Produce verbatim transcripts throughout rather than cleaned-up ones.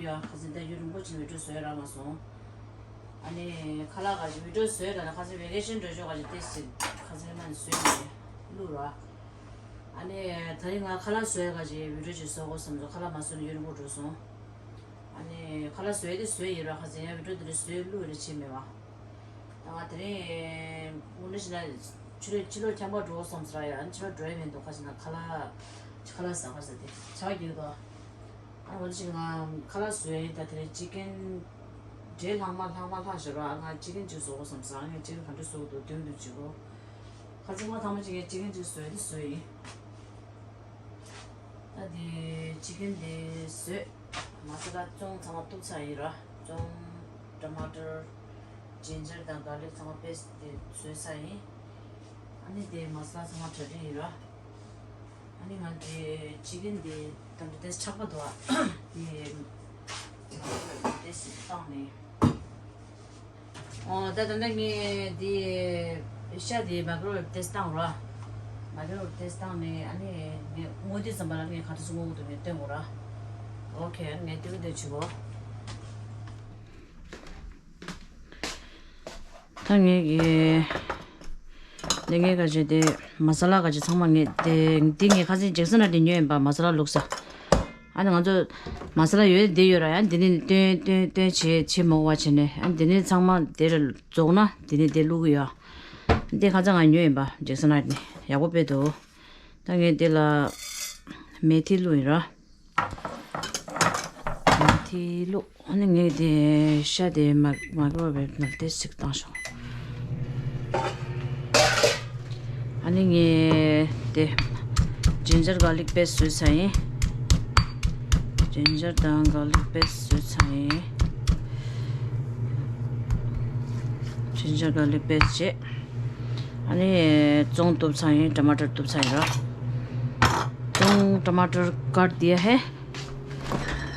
ཡ། ཁ་སང་ད་ཡུན་རིང་པོ་ཅིག་བི་ཌིའོ་བཟོས་རག་མ་སོང་། ཨ་ནི་ཁ་ལག་ག་ཅིག་བི་ཌིའོ་བཟོས་རག་ན་ཁ་སང་ཝེ་ཀེ་ཤན་འགྲོ་ཆོག་ག་ཅིག་ཏེ་ཞིག་ཁ་སང་མ་ནི་བཟོས་ནས་བླུགས་ར། ཨ་ནི་ད་རིང་ང་ཁ་ལག་བཟོས་ག་ཅིག་བི་ཌིའོ་ཅིག་བཟོ་དགོས་བསམ་སོང་། ཁ་ལག་མ་བཟོས་ནས་ཡུན་རིང་པོ་འགྲོ་སོང་། ཨ་ནི་ཁ་ལག་བཟོས་ཏེ་བཟོས་ཡིན་ར། ཁ་སང་ཡང་བི་ཌིའོ་འདི་འདྲ་བཟོས་བླུགས་རེ་བྱས་མེད་པ། ད་ང་དེ་རིང་དངོས་གནས་བྱས་ན་ཕྱི་ལོགས་ཕྱི་ལོགས་འཁྱམ་པ་འགྲོ་བསམ་ཟེར་ཡ། ཨ་ནི་ཕྱི་ལོགས་འགྲོ་ཡ་མི་འདུག་ཁ་ཅིག་ན་ཁ་ལག་ཁ་ལག་ཟ་ཁ་ཟ་དེ་ཆགས་ཀྱི་འདུག་ཨ་ནི་འོ་དེ་ཅིག་ང་ཁ་ལག་བཟོས་ཡིན། ད་དེ་རིང་ཅི་ཀན་འདྲེ་ལྷག་མ་ལྷག་མ་ལྷག་ཞོར་ཨ། ང་ཅི་ཀན་ཅིག་བཟོ་དགོས་བསམ་སོང་། ཨ་ངས་ཅི་ཀན་ག་འདྲ་བཟོ་དགོས་འདུག་འདོན་འདུག་ཅིག་གོ་ཁ་ཅིག་མ་ཐང་མ་ཅིག་ངས་ཅི་ཀན་ཅིག་བཟོས་ཏེ་བཟོས་ཡིན། ད་དེ་ཅི་ཀན་དེ་བཟོས། མ་ས་ལ་བཙོང་ཚང་མ་གཏུབ་ཚར་ཡིན་ར། བཙོང་། ཊ་མ་ཊར། ཇིན་ཇར་དང་གར་ལིག་ཚང་མ་པེ་སི་ཊི་དེ་བཟོས་ཚར་ཡིན། ཨ་ནི་དེ་མ་ས་ལ་ཚང་མ་གྲ་སྒྲིག་ཡིན་ར། ཨ་ནི་ང་དེ་ཅི་ཀན་དེ་ད་འདི་དེ་ཆག་པ་འདུག་ཨ། དེ་དེ་ཞིག་བཏང་ནས། ཨོ། ད་ད་ལྟ་ངས་འདི་ཤ་འདི་མའི་ཀོ་རོ་ཝེབ་ཏེ་བཏང་རོགས། མའི་ཀོ་རོ་ཝེབ་ཏེ་བཏང་ནས་ཨ་ནི་ངས་སྔོ་དུས་ཙམ་པ་ལ་ངས་ག་ཚོད་སྔོ་དགོས་འདུག་ངས་སྟོན་དགོས་ར། ཨོ་ཁེ། ངས་ཏིག་ཏིག་བྱེད་དགོས། ད་ངས་ཀྱི་འདི་ངས་ག་ཅིག་དེ་མ་ས་ལ་ག་ཅིག་ཚང་མ་ངས་དེ་འདི་ངས་ཁ་སང་ཇེག་སན་ལ་དེ་ཉོས་ཡིན་པ། མ་ས་ལ་བླུགས་ས། ཨ་ནི་ང་ཚོ་མ་ས་ལ་ཡོད་འདི་ཡོད་ར། ཡང་འདི་ནི་བཏོན་བཏོན་བཏོན་བྱེད་བྱེད་མོ་བ་བྱེད་ནས། ཨ་འདི་ནི་ཚང་མ་དེ་ར་རྫོགས་ན་འདི་ནི་དེ་བླུག་གི་ཡོད། འདི་ཁ་སང་ང་ཉོས་ཡིན་པ། ཇེག་སན་ལ་ནི་ཡག་པོ་དཔེ་འདུག་ད་ངས་འདི་ལ་མེ་ཐི་བླུག་ཡིན་ར། མེ་ཐི་བླུག་ཨ་ནི་ངས་དེ་ཤ་དེ་མ་མ་གོ་བའི་ནང་དེ་ཞིག་བཏང་ཤོག་ཨ་ནི་ངས་དེ་ཇིན་ཇར་གར་ལིག་པེ་སི་བཟོས་ཚར་ཡིན། ཇིན་ཇར་དང་གར་ལིག་པེ་སི་བཟོས་ཚར་ཡིན། ཇིན་ཇར་གར་ལིག་པེ་སི་བྱས། ཨ་ནི་བཙོང་གཏུབ་ཚར་ཡིན། ཊ་མ་ཊར་གཏུབ་ཚར་ཡིན་ར། བཙོང་ཊ་མ་ཊར་ཀཊ་དེ་ཧེ།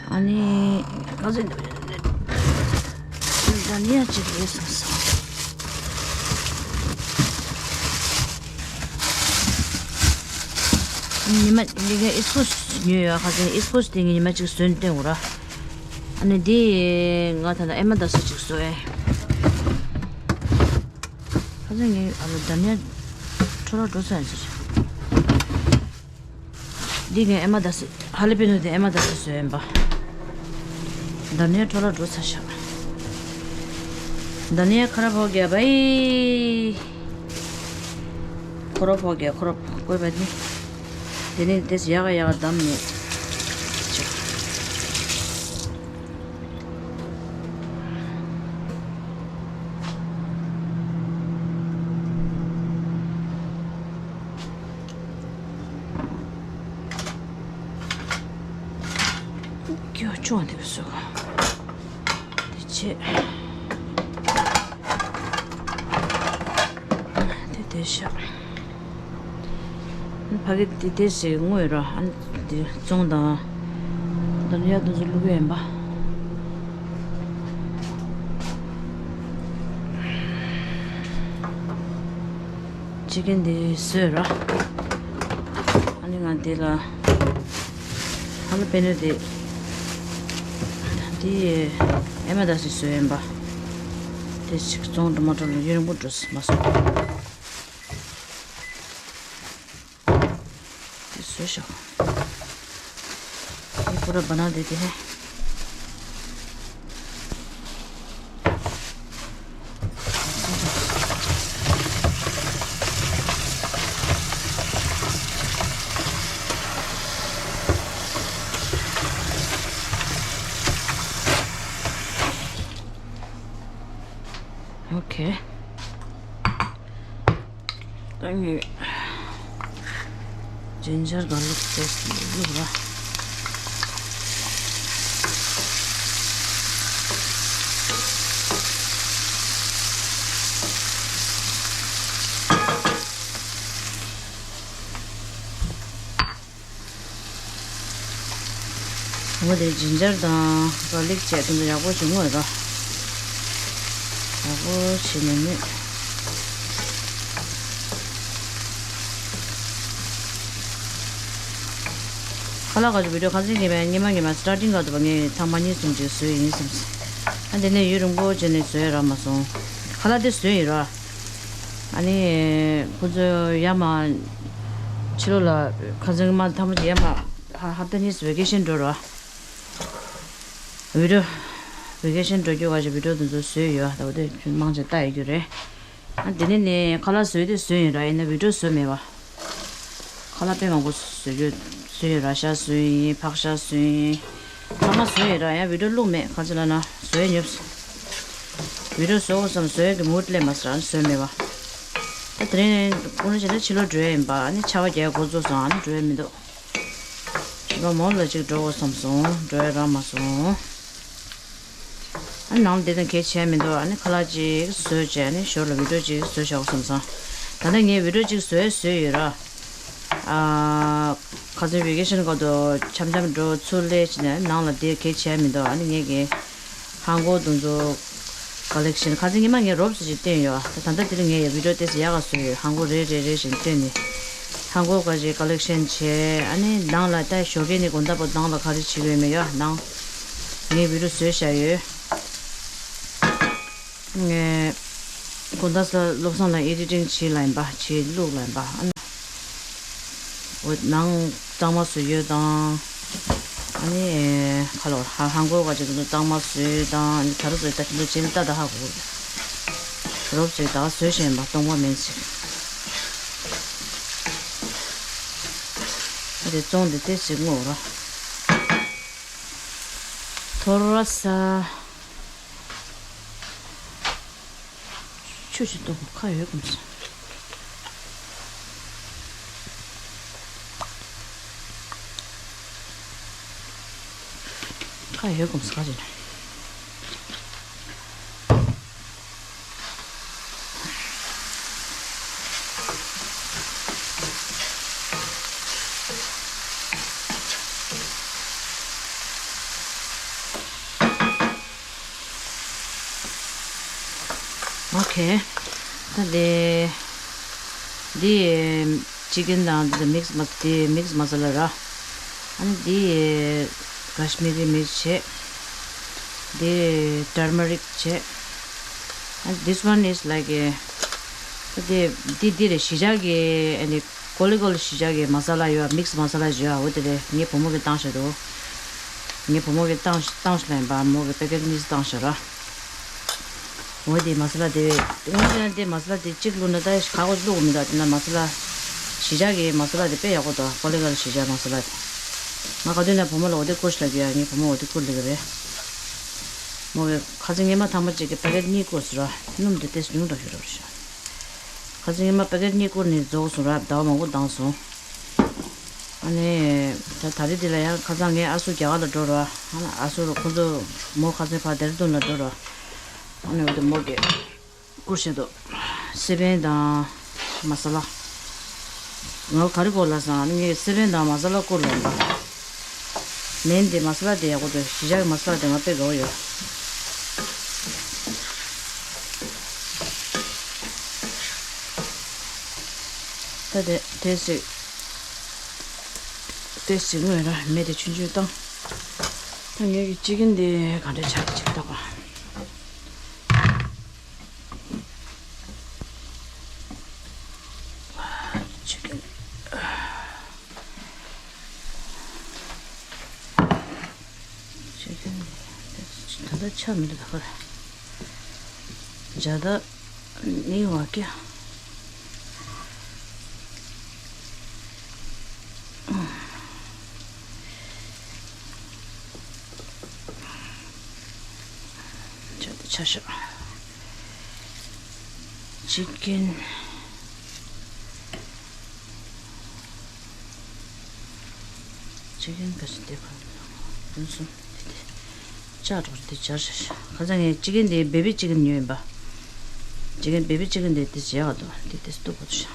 ཨ་ནི་ག་ཚོད་འདུག་ད་ནི་ཡ་གཅིག་རེད་སོང་སོང་། ཉི་མ་འདི་ག་ཨིས་ཕོ་ཉོས་ཡོད། ཁ་སང་ཨིས་ཕོ་དེ་ངས་ཉི་མ་གཅིག་བཟོས་ནས་བསྟན་འོ་ར། ཨ་ནི་འདི་ང་ད་ལྟ་ཨེ་མ་ད་སི་གཅིག་བཟོས། ཁ་སང་ངས་ཨ་ལ་ད་ནི་ཡ་འཕྲོ་བརླག་འགྲོ་ཚར་ཡིན་ཟེར། འདི་ངས་ཨེ་མ་ད་སི། ཧ་ལི་པི་ནོ་དེ་ཨེ་མ་ད་སི་བཟོས་ཡིན་པ། ད་ནི་འཕྲོ་བརླག་འགྲོ་ཚར་ཤག་ད་ནི་ཁ་ར་ཕོ་རྒྱ་བའི། ཁོ་ར་ཕོ་རྒྱ་ཁོ་ར་བཀོད་པ་ནི། དེ་ནི་དེ་ཡག་ཡག་བསྡམས་ནས། ཀྱོ་ཅོ་འདི་བཟོ། དེ་བྱས། དེ་དེ་བཞག་ཕ་གི་དེ་དེ་ཟེར་དངོས་ར། ཨ་ནི་དེ་བཙོང་དང་། ད་ནི་ཡག་དུ་བླུག་གི་ཡིན་པ། ཅི་ཀན་དེ་བཟོས་ར། ཨ་ནི་ང་དེ་ལ་ཧ་ལ་པེ་ནོ་དེ་དེ་ཨེ་མ་ད་སི་བཟོས་ཡིན་པ། དེ་ཞིག་བཙོང་ཊ་མ་ཊར་ལ་ཡུན་རིང་པོ་འགྲོ་མ་སོང་། དེ་བཟོས་ཤག་དེ་པུ་ར་བ་ན་དེ་དེ་ཧེ། ཨོ་ཁེ། ད་ངས་ཇིན་ཇར་གར་ལིག་པེ་སི་བླུགས་ར། འོ་དེ་ཇིན་ཇར་དང་གར་ལིག་བཅས་དེ་ཚོ་ཡག་པོ་ཞིག་བརྔོས་ར། ཡག་པོ་བྱས་ནས་མོད། ཁ་ ཁ་ལག་ག་ཚོད་བི་ཌིའོ་ཁ་སང་ཉི་མ་ཉི་མ་སི་ཊར་ཊིང་ག་དུ་བ་ངས་ཐེངས་མ་གཉིས་གསུམ་ཅིག་བཟོས་ཡིན་བསམ། ཨ་དེ་ནས་ཡུན་རིང་པོ་བྱས་ནས་བཟོས་རག་མ་སོང་། ཁ་ལག་དེ་བཟོས་ཡིན་ར། ཨ་ནི། ཁོ་ཚོ་ཡར་མར། ཕྱི་ལོགས་ལ། ཁ་སང་ཉི་མ་ཐེངས་མ་ཅིག་ཡར་མར། ཧ་ཧབ་ཏ་གཉིས་སུ་ཝེ་ཀེ་ཤན་འགྲོ་ར། བི་ཌིའོ། ཝེ་ཀེ་ཤན་འགྲོ་རྒྱུ་ག་ཅིག་བི་ཌིའོ་དེ་ཚོ་བཟོས་ཡོད་ད་བ་དེ་མང་ཆེ་ལྟ་ཡོད་རྒྱུ་རེད། ཨ་དེ་ནས་ནས་ཁ་ལག་བཟོས་དེ་བཟོས་ཡིན་ར་ཡིན་ན་བི་ཌིའོ་བཟོས་མེད་པ། ཁ་ལག་དཔེ་མང་པོ་བཟོས་རྒྱུ་བཟོས་ཡོད་ར་ཤ་བཟོས་ཡིན་ཕག་ཤ་བཟོས་ཡིན། ཚང་མ་བཟོས་ཡོད་ར་ཡང་བི་ཌིའོ་བླུགས་མེད་ག་ཅི་ལ་ན་བཟོས་ཉོབ། བི་ཌིའོ་བཟོ་དགོས་བསམ་བཟོས་ཀྱི་མུ་ཌི་སླེབས་མ་སོང་ར་བཟོས་མེད་པ། ད་དེ་རིང་དཀོན་ལོ་ཆེ་ན་ཕྱི་ལོགས་འགྲོ་ཡ་ཡིན་པ་ཨ་ནི་ཆར་པ་རྒྱག་འགོ་ཚུགས་སོང་ཨ་ནི་འགྲོ་ཡ་མི་འདུག་ཞོགས་པ་མོ་ལ་ཅིག་འགྲོ་དགོས་བསམ་སོང་འགྲོ་ཡ་རག་མ་སོང་། ཨ་ནང་ལ་བསྡད་དང་གལ་ཆེ་མི་འདུག་ཨ་ནི་ཁ་ལག་ཅིག་བཟོས་བྱས་ཨ་ནི་ཞོར་ལ་བི་ཌིའོ་ཅིག་བཟོས་བཞག་དགོས་བསམ་སོང་། ད་ལྟ་ངས་བི་ཌིའོ་ཅིག་བཟོས་བཟོས་ཡོད་ར། ཨ། ཁ་སང་བེ་ཀེ་ཤན་སྐབས་དུ་འཆམ་འཆམ་འགྲོ་ཚུར་སླེབས་བྱས་ནས་ནང་ལ་བསྡད་གལ་ཆེ་མི་འདུག་ཨ་ནི་ངས་ཀྱི། ཧང་གོ་དུང་ཚོ་ཀ་ལེག་ཤན་ཁ་སང་ཉི་མ་ངས་རོབ་ཙམ་ཅིག་བསྟན་ཡོད་ད་ད་ལྟ་དེ་ལ་ངས་ཡ་བི་ཌིའོ་ཏོག་ཙམ་ཡག་ག་བཟོས་ཡོད་ཧང་གོ་རེ་རེ་རེ་བཞིན་བསྟན་ནས། ཧང་གོ་ག་ཅིག་ཀ་ལེག་ཤན་བྱས་ཨ་ནི་ནང་ལ་ད་ཞོགས་ཀས་ནི་དགོང་དག་པོ་ནང་ལ་ག་རེ་བྱེད་ཀྱི་ཡོད་མེད་ཡ་ནང་། ངས་བི་ཌིའོ་བཟོས་བཞག་ཡོད། ངས་དགོང་དག་ས་བློ་བཟང་ལ་ཨེ་ཌི་ཊིང་བྱེད་ལ་ཡིན་པ་བྱེད་ལུགས་ལ་ཡིན་པ་ཨ་ནི། འོ་ནང་གཙང་མ་བཟོ་ཡོད་དང་། ཨ་ནི། ཁ་ལོ་ཧ་ཧང་གོ་བ་ཅིག་ཚོ་གཙང་མ་བཟོས་དང་ཨ་ནི་ད་རུ་བཟོས་ད་ཅི་ཚོ་བྱེད་ལྟ་ད་ཧ་གོ། རོབ་བཟོས་ད་བཟོས་བཞིན་པ་སྟོང་པ་མིན་ཅིག་ཨ་དེ་བཙོང་དེ་ཏེ་ཅིག་ངོ་ར། ཐོ་ར་ས། ཆུ་ཞིག་གཏོང་ཁ་ཡོད་གམ་སོང་། ཁ་ཡོད་གམ་སོང་ཁ་ཅིག་ཨོ་ཁེ། ད་དེ། འདི། ཅི་ཀན་དང་འདི་མིག་སི་མ་དེ་མིག་སི་མ་ས་ལ་ར། ཨ་ནི་འདི། ཀ་ཤི་མི་རི་མིར་ཆི་བྱས། འདི། ཊར་མ་རིག་བྱས། And this one is like a། ད་དེ་འདི་འདི་རེད་གཞིས་ཆགས་ཀྱི་ཨ་ནི། ཀོ་ལི་ཀོ་ལི་གཞིས་ཆགས་ཀྱི་མ་ས་ལ་ཡོད་མིག་སི་མ་ས་ལ་ཡོད་འོ་དེ་རེད་ངའི་བུ་མོ་གིས་བཏང་བཞག་འདུག་ངའི་བུ་མོ་གིས་བཏང་བཏང་ཞིག་ལ་ཡིན་པ་མོ་གིས་པེ་ཀེ་ཊི་གཉིས་བཏང་ཞག་ར། འོ་དེ་མ་ས་ལ་དེ་དངོས་གནས་དེ་མ་ས་ལ་དེ་གཅིག་བླུགས་ན་ད་ག་གོ་བླུགས་མི་འདུག་དེ་ན་མ་ས་ལ་གཞིས་ཆགས་ཀྱི་མ་ས་ལ་དེ་དཔེ་ཡག་པོ་འདུག་ཀོ་ལི་ཀོ་ལི་གཞིས་ཆགས་མ་ས་ལ་དེ། ང་ག་དུས་ན་བུ་མོ་ལ་འོ་དེ་བསྐུར་ཞིག་ལ་གི་ཡ་ངའི་བུ་མོ་འོ་དེ་བསྐུར་ལེ་གི་རེད། མོ་གིས་ཁ་སང་ཉི་མ་ཐེངས་མ་གཅིག་གི་པེ་ཀེ་ཊི་གཉིས་བསྐུར་སོང་ར་སྣུམ་དེ་ཏོག་ཙམ་ཉུང་དྲགས་ཤོར་ར་རེད་ཤག་ཁ་སང་ཉི་མ་པེ་ཀེ་ཊི་གཉིས་བསྐུར་ནས་རྫོགས་སོང་ར་ཟླ་བ་མང་པོ་འདང་སོང་། ཨ་ནི། ད་ད་རེས་འདི་ལ་ཡང་ཁ་སང་ངའི་ཨ་སུ་རྒྱ་གར་ལ་འགྲོ་ར། ཨ་ནི་ཨ་སུ་ར་ཁོ་ཚོ་མོ་ཁ་སང་ཕར་ལྡེ་ར་ལྡུན་ལ་འགྲོ་ར། ཨ་ནི་འོ་དེ་མོ་གིས་བསྐུར་བཞིན་འདུག་སི་པན་དང་མ་ས་ལ། ང་ག་རེ་བསྐུར་ལབ་སོང་ཨ་ནི་ངས་སི་པན་དང་མ་ས་ལ་བསྐུར་ལབ་པ། མིན་དེ་མ་ས་ལ་དེ་ཡག་པོ་འདུག་གཞིས་ཆགས་ཀྱི་མ་ས་ལ་དེ་ང་དཔེ་དགའ་པོ་ཡོད། ད་དེ་དེ་ཟིག་དེ་ཟིག་ངོས་ར་མེ་དེ་ཆུང་ཆུང་བཏང་། ད་ངེད་ཀྱི་ཅི་ཀན་དེ་ག་འདྲ་ཆགས་ཀྱི་ཅིག་བཏགས་པ། ཅི་ཀན། ཅི་ཀན། ད་ལྟ་ཆགས་མི་འདུག་ད་ཁར། ཇ་ད་ནི་བ་ཀྱ། ཆ་དེ་ཆ་ཤོག་ཅི་ཀན། ཅི་ཀན་ག་ཚོད་དེ་ག་ཚོད་སོང་དེ་དེ། ལྕགས་སྒྲོག་དེ་སྦྱར་བྱ་ཤག་ཁ་སང་ངས་ཅི་ཀན་དེ་བེ་བི་ཅི་ཀན་ཉོས་ཡིན་པ། ཅི་ཀན་བེ་བི་ཅི་ཀན་དེ་དེ་བྱས་ག་འདུག་དེ་དེ་སྟུག་པོ་དུ་ཤག་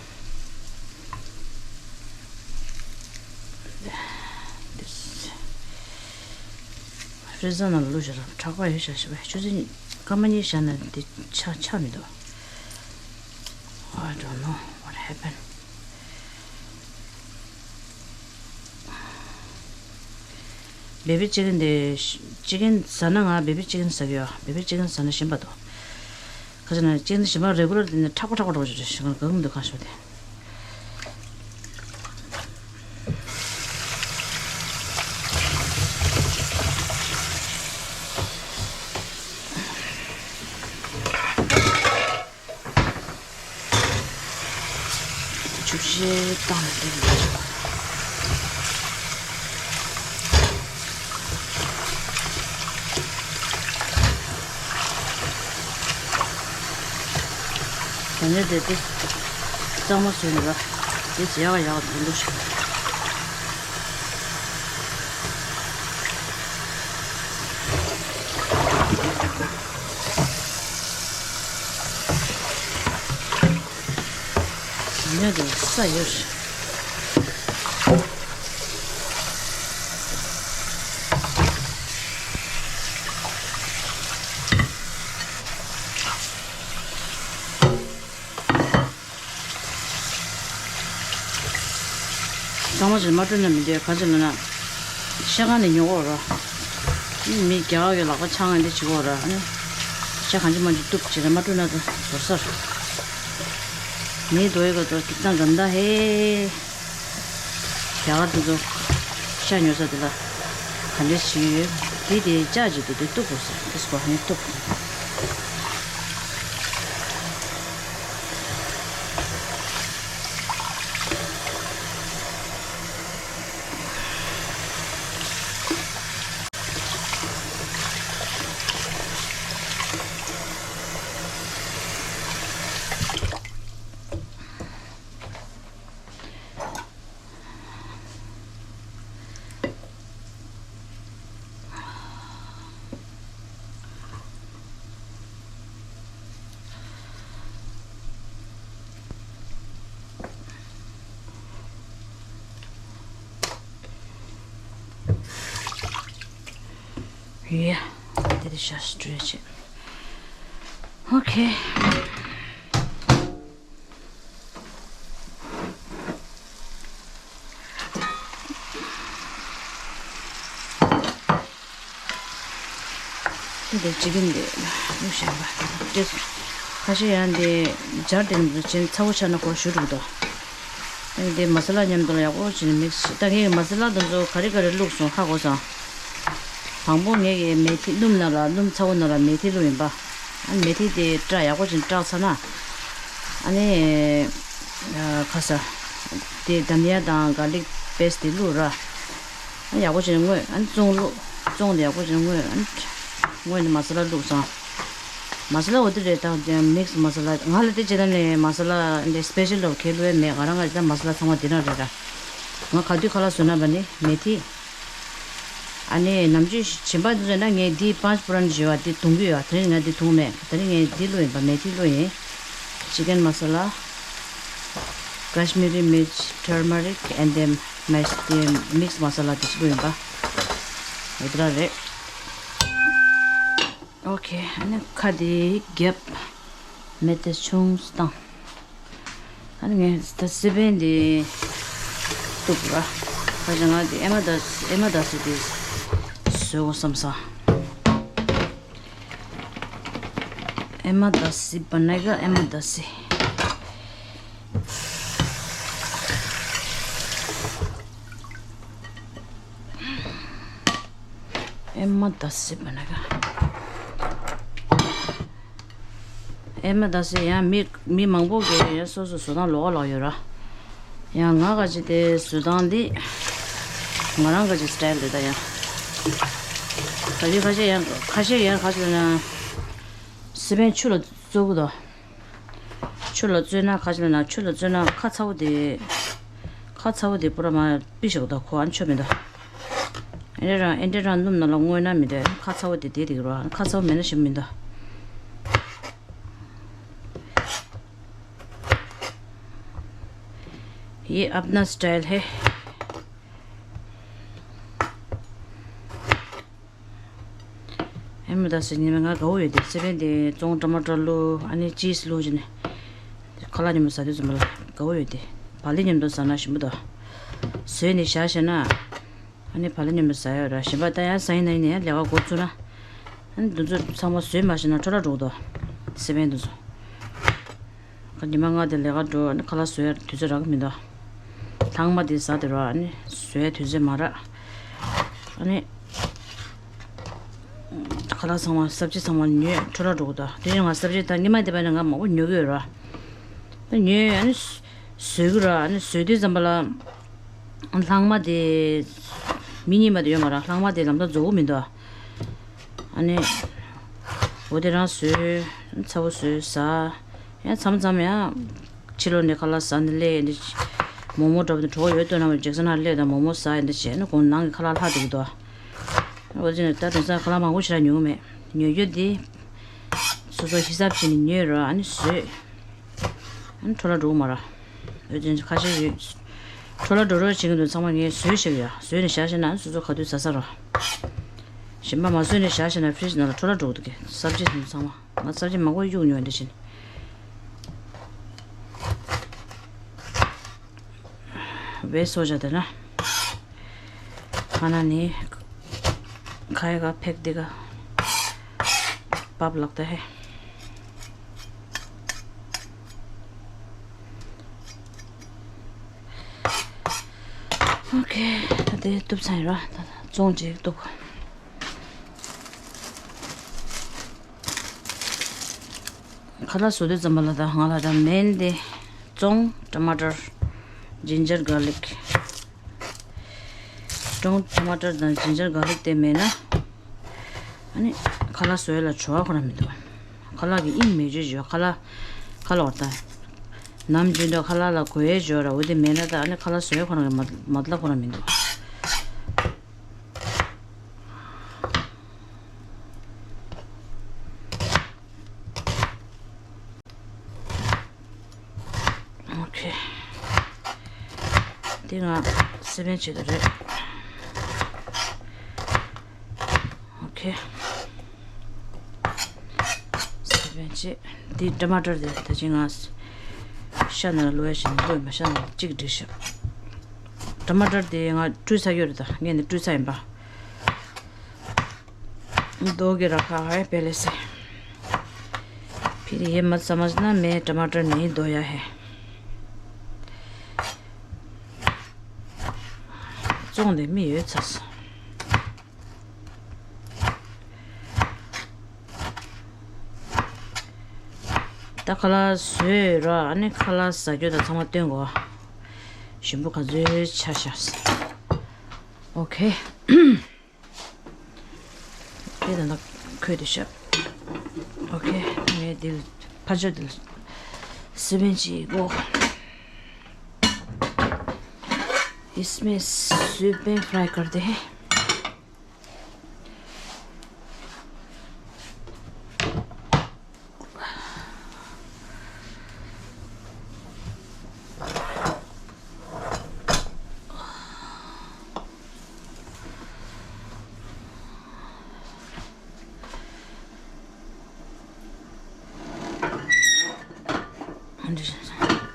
ཧྥྲི་ཛར་ནང་ལ་བླུགས་བཞག་ར་དྲག་པ་ཡོད་ཤག་ཤི་བས་ཆུ་ཚོད་སྐར་མ་གཉིས་བཞག་ན་དེ་ཆག་ཆག་མི་འདུག I don't know what happened. བེ་བི་ཅི་ཀན་དེ། ཅི་ཀན་ཟ་ན་ང་བེ་བི་ཅི་ཀན་ཟ་གི་ཡོད། བེ་བི་ཅི་ཀན་ཟ་ན་ཞིམ་པ་འདུག་ཁ་ཅིག་ན་ཅི་ཀན་དེ་ཞིམ་པ་རེ་གུ་ལར་དེ་ནི་མཁྲེགས་པོ་མཁྲེགས་པོ་འགྲོ་གི་རེད། ཞིམ་པ་གང་འདུག་གང་ཞིམ་པ་དེ། ཆུ་བཤལ་བཏང་ནས་བསྡད་པ་རེད། ད་ནི་དེ་དེ་གཙང་མ་བཟོས་ནས་ར་དེ་ཡག་ཡག་འདུག་ཤག་ཉོས་དེ་ས་ཡོད། གཙང་མ་ཅིག་མ་བཀྲུས་ན་མི་འདོད། ག་ཅི་ལབ་ན། ཤ་ཁང་ནས་ཉོ་གོ་ར། མི་རྒྱ་གར་གྱི་ལག་པ་འཆང་ཡང་འདི་བྱེད་གོ་ར། ཤ་གང་ཅི་མ་ཅི་གཏུབ་བྱས་ན་མ་བཀྲུས་ན་ད་ཟོར་སར། ནི་དོ་ཡི་ག་དོ་ཀི་ཏང་ག་མདའ་ཧེ། རྒྱ་གར་དེ་ཚོ་ཤ་ཉོ་ས་དེ་ལ་ག་འདྲས་བྱེད་ཀྱི་ཡོད། དེ་དེ་ལྕགས་ཅིག་དེ་དེ་གཏུབ་དགོས་ཟེར། དེ་སྐོར་ནས་གཏུབ། ཡ། དེ་དེ་ཤ་སི་ཊི་རེ་ཆེ། ཨོ་ཁེ། འདི་ཅི་གིན་འདི་ལུག་གཞན་པ་འདི། ཁ་ཤས་ཡང་འདི་སྦྱར་དེ་ནི་ཅན་ཚ་བོ་ཆགས་ན་ཁོ་ཞུ་རུག་དོ། འདི་མ་ས་ལ་མཉམ་དུ་ལ་ཡག་པོ་བྱས་ནས་མིག་སི་བྱས། ད་ངས་མ་ས་ལ་དེ་ཚོ་ག་རེ་ག་རེ་བླུགས་སོང་ཧ་གོ་སོང་། དང་པོ་ངས་ཀྱི་མེ་ཐི་སྣུམ་ནང་ལ་སྣུམ་ཚ་བོ་ནང་ལ་མེ་ཐི་བླུགས་ཡིན་པ། ཨ་ནི་མེ་ཐི་དེ་བཀྲ་ཡག་པོ་བྱས་ནས་བཀྲ་ཚར་ན། ཨ་ནི་ཁ་ས་དེ་དྷ་ནི་ཡ་དང་གྷར་ལིག་པེ་སི་ཊི་དེ་བླུགས་ར། ཨ་ཡག་པོ་བྱས་ནས་བརྔོས། ཨ་ནི་བཙོང་བླུགས། བཙོང་དེ་ཡག་པོ་བྱས་ནས་བརྔོས། ཨ་ནི་བརྔོས་ནས་མ་ས་ལ་བླུགས་སོང་། མ་ས་ལ་འོ་དེ་རེད། ད་དེ་མིག་སི་མ་ས་ལ། ང་ལ་དེ་བྱེད་ད་ནས་མ་ས་ལ་འདི་སི་པེ་ཤལ་ལོ་ཁེ་བླུགས་ཡ་མེད། ང་རང་ག་ད་མ་ས་ལ་ཚང་མ་འདི་རང་རེད་ར། ང་ག་དུས་ཁ་ལག་བཟོས་ན་བ་ནི་མེ་ཐི། ཨ་ནི་ནམ་རྒྱུན་གཞན་པ་འདི་ཚོ་ན་ངས་འདི་པཱན་ཅ་ཕུ་རན་ཞེས་པ་འདི་འཐུང་གི་ཡོད། དེ་རིང་ང་འདི་འཐུང་མེད། དེ་རིང་ངས་འདི་བླུགས་ཡིན་པ། མེ་ཐི་བླུགས་ཡིན། ཅི་ཀན་མ་ས་ལ། Kashmiri mirch, turmeric and then my, the mix masala དེ་ཚོ་བླུགས་ཡིན་པ། འོ་དེ་ར་རེད། ཨོ་ཁེ། ཨ་ནི་ཁ་དེ་རྒྱབ། མེ་དེ་ཆུང་སུ་བཏང་། ཨ་ནི་ངས་ད་སི་པན་དེ་གཏུབ་ར། ཁ་ཅིག་ང་དེ་ཨེ་མ་དཱ་སི། ཨེ་མ་དཱ་སི་དེ་བཟོས་འོ་བསམ་སོང་། ཨེ་མ་དཱ་སི་བ་ན་ག་ཨེ་མ་དཱ་སི། ཨེ་མ་དཱ་སི་བ་ན་ག་ཨེ་མ་དཱ་སི་ཡང་མི་མི་མང་པོ་གིས་ཡང་སོ་སོ་བཟོ་སྟངས་ལོགས་ཀ་ལོགས་ཡོད་ར། ཡང་ང་ག་ཅི་དེ་བཟོ་སྟངས་འདི་ང་རང་ག་ཅི་སི་ཊལ་རེད་ད་ཡང་། ད་རེས་ཁ་ཤས་ཡང་ཁ་ཤས་ཡང་ག་ཅི་ལབ་ན། སི་པན་ཆུ་ལ་བཙོ་གི་འདུག་ཆུ་ལ་བཙོས་ན་ག་ཅི་ལབ་ན། ཆུ་ལ་བཙོས་ན་ཁ་ཚ་བོ་དེ། ཁ་ཚ་བོ་དེ་པུ་ར་མ་པི་ཞིག་འདུག་ཁོ་ཨ་ནི་ཆོ་མི་འདུག་ཨེ་འདྲ་རང་ཨེ་འདྲ་རང་སྣུམ་ནང་ལ་བརྔོས་ན་མི་འདུག་ཁ་ཚ་བོ་དེ་དེ་དེ་གི་རོ། ཁ་ཚ་བོ་མེད་ན་ཞིམ་མི་འདུག ये अपना स्टाइल है। ཨེ་མ་དཱ་སི་ཉི་མ་ང་དགའ་བོ་ཡོད་དེ། སི་པན་དེ་བཙོང་ཊ་མ་ཊར་བླུགས། ཨ་ནི་ཅིས་བླུགས་བྱས་ནས་ཁ་ལག་མཉམ་དུ་ཟ་དུས་ཙམ་པ་ལ་དགའ་བོ་ཡོད་དེ། བག་ལེབ་མཉམ་དུ་ཟ་ན་ཞིམ་པོ་འདུག་བཟོས་ནས་བཞག་བཞག་ན། ཨ་ནི་བག་ལེབ་མཉམ་དུ་ཟ་ཡོད་ར། གཞན་པ་ད་ཡང་ཟ་ཡིན་ན་ཡིན་ནའི་ལས་ཀ་འགོ་བཙུགས་ན། ཨ་ནི་འདི་ཚོ་ཚང་མ་བཟོས་མ་ཤེས་ན་འཕྲོ་བརླག་འགྲོ་གི་འདུག་སི་པན་འདི་ཚོ། ཁ་ཉི་མ་ལྔ་དེ་ལས་ཀ་འགྲོ། ཨ་ནི་ཁ་ལག་བཟོ་ཡ་དུས་ཚོད་རག་གི་མི་འདུག་ལྷག་མ་དེ་ཟ་དེ་ར། ཨ་ནི་བཟོ་ཡ་དུས་ཚོད་མ་རག་ཨ་ནི་ཁ་ལག་ཚང་མ་སབ་ཇི་ཚང་མ་ཉོས། འཕྲོ་བརླག་འགྲོ་གི་འདུག་དེ་ཡང་ང་སབ་ཇི་ད་སྔོན་མ་དེ་བས་ན་ང་མང་པོ་ཉོ་གི་ཡོད་ར། ད་ཉོས། ཨ་ནི་བཟོ་གི་ར། ཨ་ནི་བཟོ་དུས་ཙམ་པ་ལ་ལྷག་མ་དེ་མི་གཉིས་མ་དེ་ཡོད་མ་ར། ལྷག་མ་དེ་ལམ་སང་རྫོགས་གི་མི་འདུག་ཨ་ནི་འོ་དེ་རང་བཟོས། ཚ་བོ་བཟོས་ཟ། ཡང་མཚམས་མཚམས་ཡང་ཕྱི་ལོགས་ནས་ཁ་ལག་ཟ་ནས་སླེབས། ཡིན་དེ་མོག་མོག་འདྲ་པོ་དེ་གྲོགས་ཡོད་དོ་ན་མ་ཇེག་སན་ལ་སླེབས་དང་མོག་མོག་ཟ། ཡིན་དེ་བྱས་ནས་ཁོང་ནང་གི་ཁ་ལག་ལྷག་བསྡད་ཀྱི་འདུག་འོ་དེ་ནས་ད་དེང་སང་ཁ་ལག་མང་པོ་ཞེ་དྲག་ཉོ་གི་མེད། ཉོ་རྒྱུ་དེ་སོ་སོ་ཧི་སབ་བྱས་ནས་ཉོས་ར། ཨ་ནི་བཟོས། ཨ་ནི་འཕྲོ་བརླག་འགྲོ་གི་མ་ར། འོ་དེ་ཁ་ཤས་ཡོད། འཕྲོ་བརླག་འགྲོ་རོགས་བྱེད་ཀྱི་འདུག་ཚང་མ་ངས་བཟོས་བཞག་ཡ། བཟོས་ནས་བཞག་བཞག་ན་སོ་སོ་ག་དུས་ཟ་ས་ར། གཞན་པ་མ་བཟོས་ནས་བཞག་བཞག་ན་ཕི་རིཇ་ནང་ལ་འཕྲོ་བརླག་འགྲོ་གི་འདུག་གས། སབ་ཇི་དེ་ཚོ་ཚང་མ། ང་སབ་ཇི་མང་པོ་གཡུག་ཉོས་འདི་བྱས་ནས། ཝེ་སོ་ཇ་དེ་ན། ཁ་ན་ནི། ཁ་ཡ་ག་ཕེག་དི་ག་པབ་ལག་ད་ཧེ། ཨོ་ཁེ། ད་དེ་གཏུབ་ཚར་ཡིན་ར། ད་བཙོང་ཅིག་གཏུབ། ཁ་ལག་བཟོ་དུས་ཙམ་པ་ལ་ད་ང་ལ་ད་མེན་དེ་བཙོང་། ཊ་མ་ཊར། ཇིན་ཇར་གར་ལིག་ཊོང་། ཊ་མ་ཊར་དང་ཇིན་ཇར་གར་ལིག་དེ་མེད་ན། ཨ་ནི་ཁ་ལག་བཟོ་ཡ་ལ་བྲོ་བ་ཁོ་ན་མི་འདུག་ཁ་ལག་གི་དབྱིངས་མེད་བརྗོད་བརྗོད། ཁ་ལག་ཁ་ལག་བར་ད། ནམ་རྒྱུན་དུ་ཁ་ལག་ལ་དགོས་ཡས་བརྗོད་ར། འོ་དེ་མེད་ན་ད་ཨ་ནི་ཁ་ལག་བཟོ་ཡ་ཁོ་རང་གི་མ་མ་ལྟ་ཁོ་རང་མི་འདུག་ཨོ་ཁེ། འདི་ང་སི་པན་བྱེད་དུ་རེད། ཨོ་ཁེ། སི་པན་བྱེད། འདི་ཊ་མ་ཊར་དེ་ད་ཅི་ང་ཤ་ནང་ལ་བླུགས་ཡ་བཞིན་བླུགས་ཡ་མ། ཤ་ནང་ལ་གཅིག་བསྒྲིལ་ཤག་ཊ་མ་ཊར་དེ་ང་བཀྲུས་ཚར་ཡོད་རེད། ད་ངས་འདི་བཀྲུས་ཚར་ཡིན་པ། ལྡོག་གི་ར་ཁ་ཧའི་པེ་ལེ་སེ། ཕི་ཡེ་མ་ས་མ་ན་མེ་ཊ་མ་ཊར་ནི་ལྡོག་ཡ་ཧེ། བཙོང་དེ་མི་ཡོད་ཚ་སོང་། ད་ཁ་ལག་བཟོས་ར། ཨ་ནི་ཁ་ལག་ཟ་རྒྱུ་དང་ཚང་མ་སྟོན་གོ། ཞིམ་པོ་ག་ཚོད་ཆ་ཤག་ཨོ་ཁེ། དེ་ད་ལྟ་ཁོས་དེ་ཤག་ཨོ་ཁེ། ངས་དེ་ཕར་ཕྱོགས་དེ་སི་པན་ཅིག་གོ། इसमें स्वीट पीन फ्राई कर दे हैं।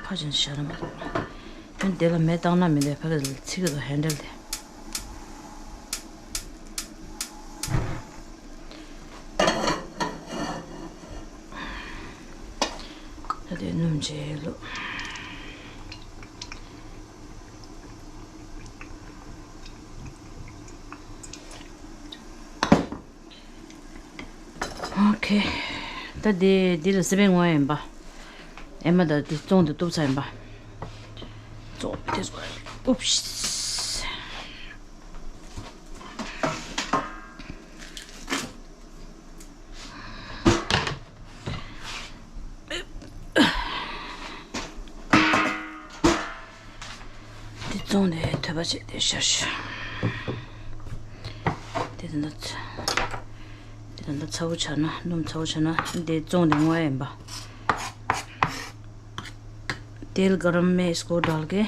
ཕ་ཅན་ཤ་ར་མ། དེ་ལ་མེ་བཏང་ན་མི་འདོད། ཕ་གི་ཚིག་གི་ཧན་ཌལ་དེ། ད་དེ་སྣུམ་བྱས་ལོ། ཨོ་ཁེ། ད་དེ་འདི་ལ་སི་པན་ངོ་ཡིན་པ། ཨེ་མ་ད་དེ་བཙོང་དེ་གཏུབ་ཚར་ཡིན་པ། བཙོང་དེ་ཚོ། ཨུབ་ཤི། དེ་བཙོང་ནས་དོད་པ་བྱས་ཏེ་ཤར་ཤར། དེ་ད་ལྟ་ཚ། དེ་ད་ལྟ་ཚ་བོ་ཆགས་ན། སྣུམ་ཚ་བོ་ཆགས་ན་དེ་བཙོང་དེ་ངོ་ཡ་ཡིན་པ། तेल गरम में इसको डाल के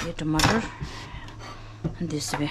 ये टमाटर देसी पे।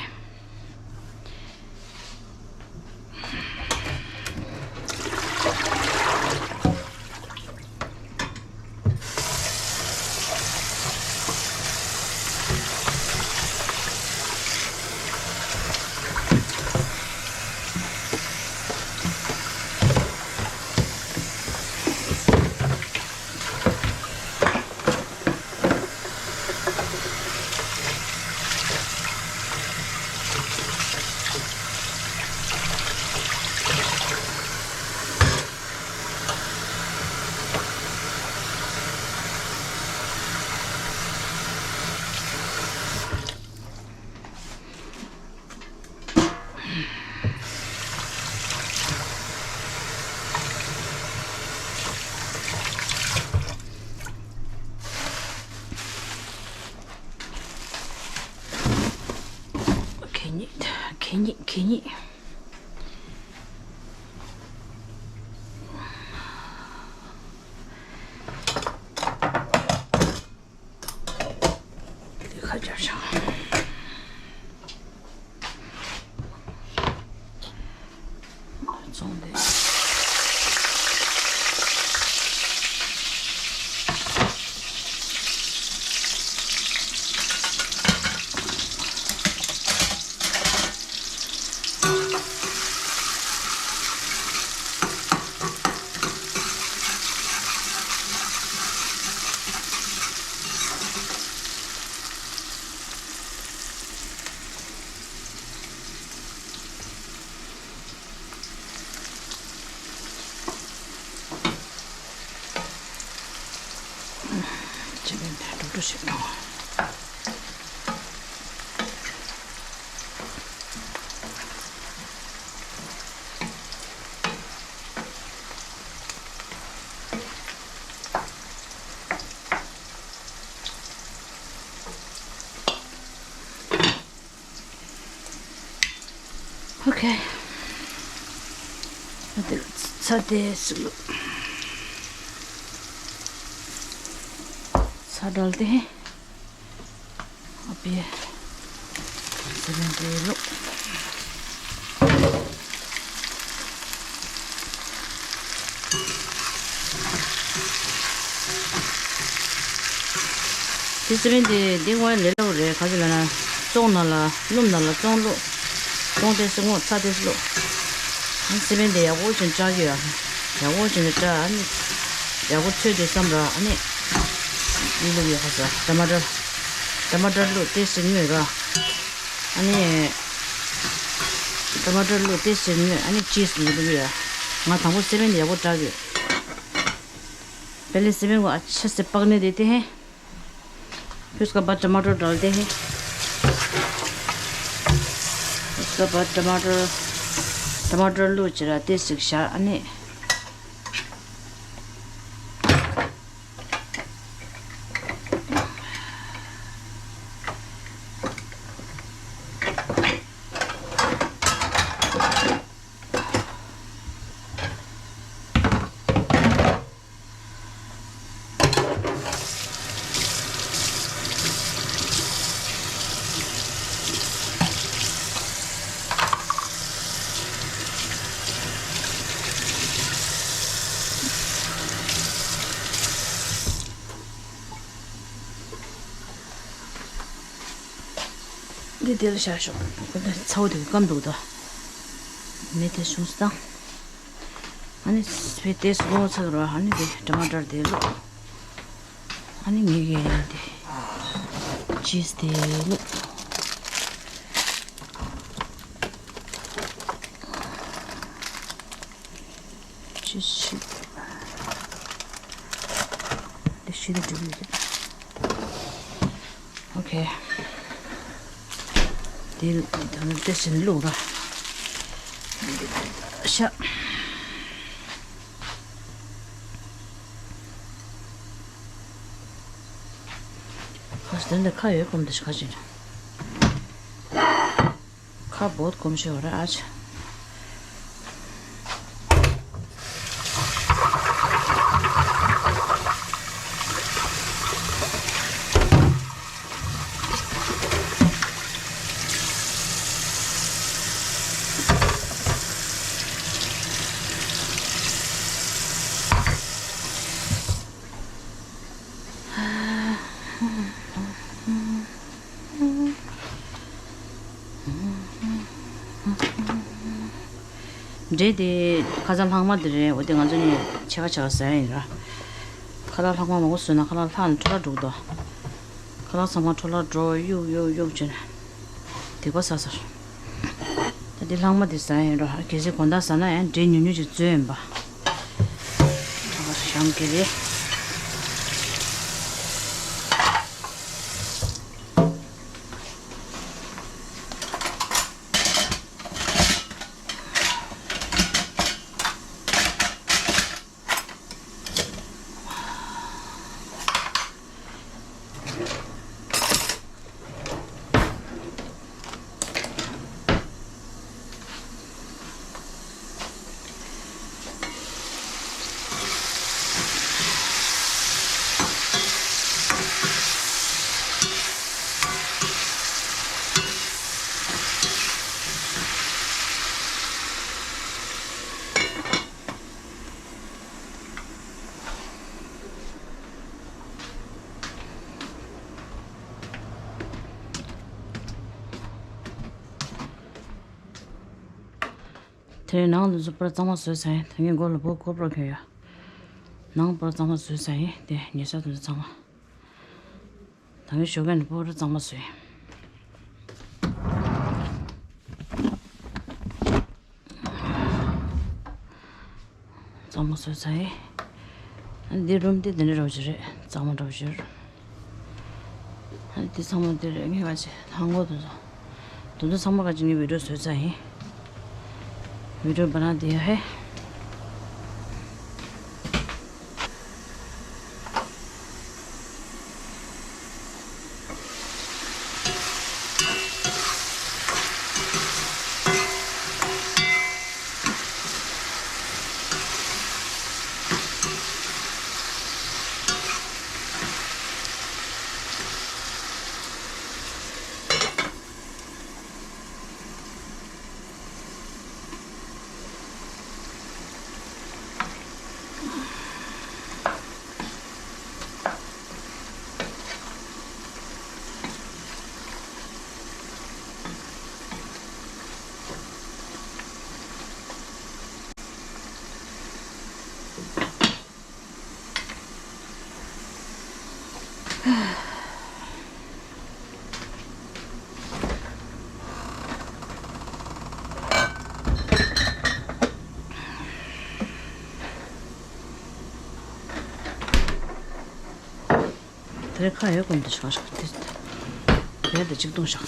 གད་སྙིགས། འདི་ཁ་རྒྱབ་བཞག་བཙོང་དེ། ཅི་ལེན་དེ་འགྲོ་འགྲོ་ཞིག་འགྲོ། ཨོ་ཁེ། ཨ་དེ་ཚ་དེ་སུ་ལུ། ཚ་དྲལ་དེ། ཨ་པེ། ཟི་ལིང་དེ་ལུ། དེ་སི་པན་དེ་འདི་སྔོན་ལས་སླ་པོ་རེད། ག་ཅི་ལབ་ན། བཙོང་ནང་ལ་སྣུམ་ནང་ལ་བཙོང་བླུགས། བཙོང་དེ་སི་སྔོ་ཚ་དེ་སི་བླུགས། སི་པན་དེ་ཡག་པོ་ཅིག་བཀྲ་གི་ཡ། ཡག་པོ་ཅིག་བཀྲ། ཨ་ནི་ཡག་པོ་ཚོས་དེ་བསམ་ར། ཨ་ནི་འདི་བླུགས་ཡོད་ཁ་ས་ཊ་མ་ཊར། ཊ་མ་ཊར་བླུགས་དེ་སི་སྔོས་ར། ཨ་ནི་ཊ་མ་ཊར་བླུགས་དེ་སི་སྔོས། ཨ་ནི་ཅིས་བླུགས་ཡ། ང་དང་པོ་སི་པན་དེ་ཡག་པོ་བཀྲ་གི་ཡོད། पहले सेवन को अच्छे से पकने देते हैं। फिर उसके बाद टमाटर डालते हैं। उसके बाद टमाटर, टमाटर लूचरा तेसिक शाने। འདི་དེ་ལ་བཞག་ཤོག་ཁོ་ཚ་བོ་དེ་སྐམ་འདུག་ད། མེ་དེ་ཞུམ་སྟངས། ཨ་ནི་བེ་ཏེ་སུ་ལོ་ཚག་རོ། ཨ་ནི་དེ་ཊ་མ་ཊར་དེ་ལོ། ཨ་ནི་ངེད་ཀྱི་ཡང་དེ་ཅིས་དེ་ལོ། ཅིས་ཤི། དེ་ཤི་དེ་འགྲིག་ཡོད་རེད། ཨོ་ཁེ། དེ་དེ་དེ་ཟིན་ལུགས་ར། ཤ། ཁ་ཞིག་དེ་འདྲ་ཁ་ཡོད་གོམ་དེ་ཞིག་ཁ་ཞིག་ཁ་བོད་གོམ་ཤོར་བ་རེད་ཨ་ཅེ། འབྲས་དེ་ཁ་ཚ་ལྷག་མ་དེ་རེད། འོ་དེ་ང་ཚོ་ནི་ཕྱེད་ཀ་ཕྱེད་ཀ་ཟ་ཡ་ཡིན་ར། ཁ་ལག་ལྷག་མ་མང་པོ་ཟོས་ན་ཁ་ལག་ལྷག་ནས་འཕྲོ་བརླག་འགྲོ་གི་འདུག་ཁ་ལག་ཚང་མ་འཕྲོ་བརླག་འགྲོ་གཡུག་གཡུག་གཡུག་བྱས་ནས་སྡིག་པ་བསགས་ཚར། ད་འདི་ལྷག་མ་འདི་ཟ་ཡིན་རོ། གལ་སྲིད་དགོང་དག་ཟ་ན་ཡང་འབྲས་ཉུང་ཉུང་ཅིག་བཙོས་ཡིན་པ། ད་ག་ཞང་གི་རེད། དེ་ནང་དུ་ཚོ་པར་གཙང་མ་བཟོས་ཚར་ཡིན། ད་ངས་མགོ་ལ་བོ་ཀོ་པར་གྱོན་ཡོད། ནང་པར་གཙང་མ་བཟོས་ཚར་ཡིན། དེ་ཉེ་ཆར་དུ་ཚོ་གཙང་མ། ད་ངས་ཞོགས་ཀས་ནས་པར་གཙང་མ་བཟོས་ཡིན། གཙང་མ་བཟོས་ཚར་ཡིན། འདི་རུམ་དེ་དེ་འདྲ་འདྲ་པོ་ཞིག་རེད། གཙང་མ་འདྲ་པོ་ཞིག་རེད། འདི་ཚང་མ་འདི་རེད། ངས་ག་ཅི་ལྷང་གོ་དུ་དུ་དུ་ཚང་མ་ག་ཅི་ངས་བི་ཌིའོ་བཟོས་ཚར་ཡིན། བི་ཌིའོ་བ་ན་དེ་ཧེ། དེ་རིང་ཁ་ཡོད་ཀུན་ཏུ་ཆགས་ཤག་དེ། རེད་དེ་གཅིག་བཏུང་ཤག་